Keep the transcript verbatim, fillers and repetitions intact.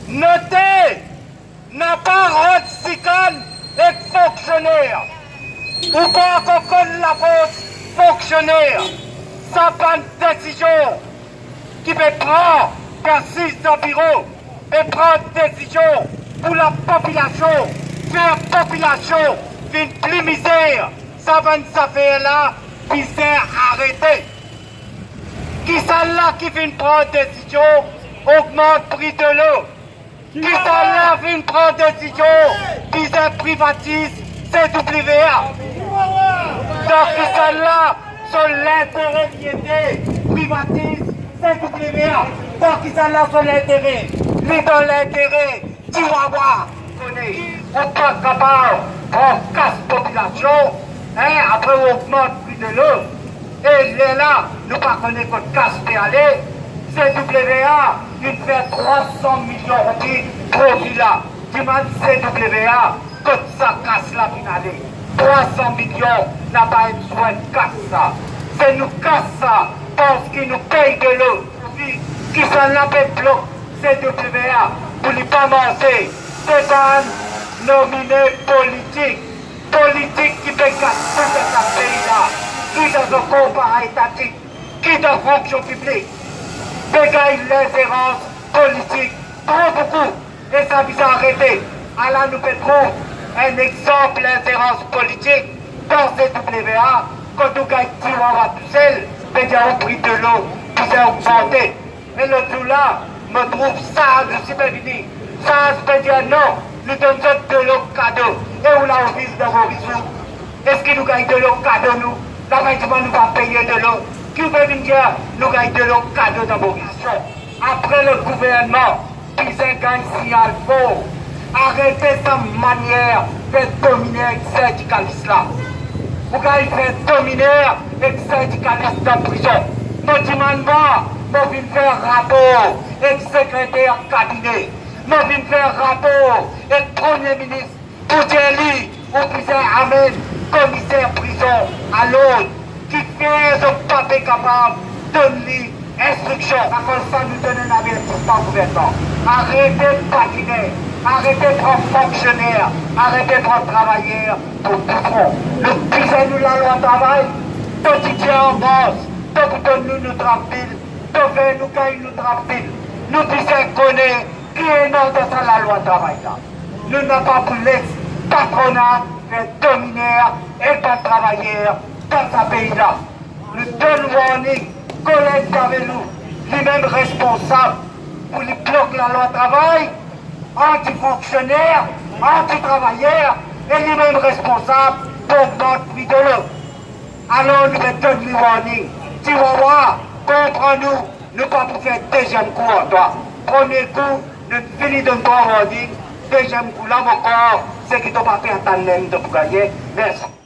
Note, napa rant sikann ek fonksioner. Ou pa ankor konn lafors fonksioner. Sa bann desizion ki pe pran, ki asiz dan biro, pe pran desizion pou lapopilasion, fer popilasion vinn pli mizer. Sa bann zafer la bizin arete. Kisannla ki finn pran desizion ogmant pri delo? Kisannla finn pran desizion bizin privatiz C W A? Dan kisannla so lintere li ete privatiz C W A? Dan kisannla so lintere? Li dan lintere Chihuahua. Kone, ou pa kapav pran kas popilasion, hein, apre ou ogmant pri delo. E lerla, nou pa kone kot kas pe ale. C W A inn fer trwa san milion roupi profi la. Dimann C W A kot sa kas la finn ale. Trwa san milion, napa enn sou enn kas sa. Se nou kas sa, parski nou pey delo. Kisannla pe blok C W A pou li pa marse? Se bann nomine politik. Politik ki pe gat tou sa pei la, ki dan zot konpani etatik, ki dan fonksion piblik, pe gagn linzerans politik tro boukou, e sa bizin arete. Ala nou pe trouv enn exanp linzerans politik dan C W A, kot ou gagn Chihuahua tousel, pe dir ou pri delo bizin ogmante. E lot zour la, mo trouv Saz osi pe vini. Saz pe dir non, nou donn zot delo kado. E ou la ou viv dan Moris ou? Eski nou gagn delo kado nou? Lafindimann nou pa peye delo. Ki ou pe vinn dir nou gagn delo kado dan Moris? Apre le gouvernman bizin gagn signal for. Arete sa manier fer dominer ek sindikalis la. Ou gagn fer dominer ek sindikalis dan prizon. Mo dimann mwa, mo vinn fer rapor ek sekreter kabine. Mo vinn fer rapor ek Premie Minis pou dir li ou bizin amenn komiser prizon alord. Kifer zot pa pe kapav donn li instriksion? Akoz sa nou donn enn avertisman gouvernman. Arete badine, arete pran fonksioner, arete pran travayer pou boufon. Nou bizin nou lalwa travay. To ti dir anvans, to pou donn nou nou drap vil, to fer nou gagn nou drap vil. Nou bizin kone ki ena dan sa lalwa travay la. Nou napa pou les patrona fer dominer ek bann travayer dan sa pei la. Nou donn warning, koleg Davelou, limem responsab pou li blok lalwa travay, anti fonksioner, anti travayer, e limem responsab pou ogmant pri delo. Alor nou pe donn li warning. Chihuahua, konpran nou, nou pa pou fer deziem kou ar twa. Premie kou, nou fini donn twa warning, deziem kou la, mo krwar, seki to pa pe atann mem to pou gagne. Mersi.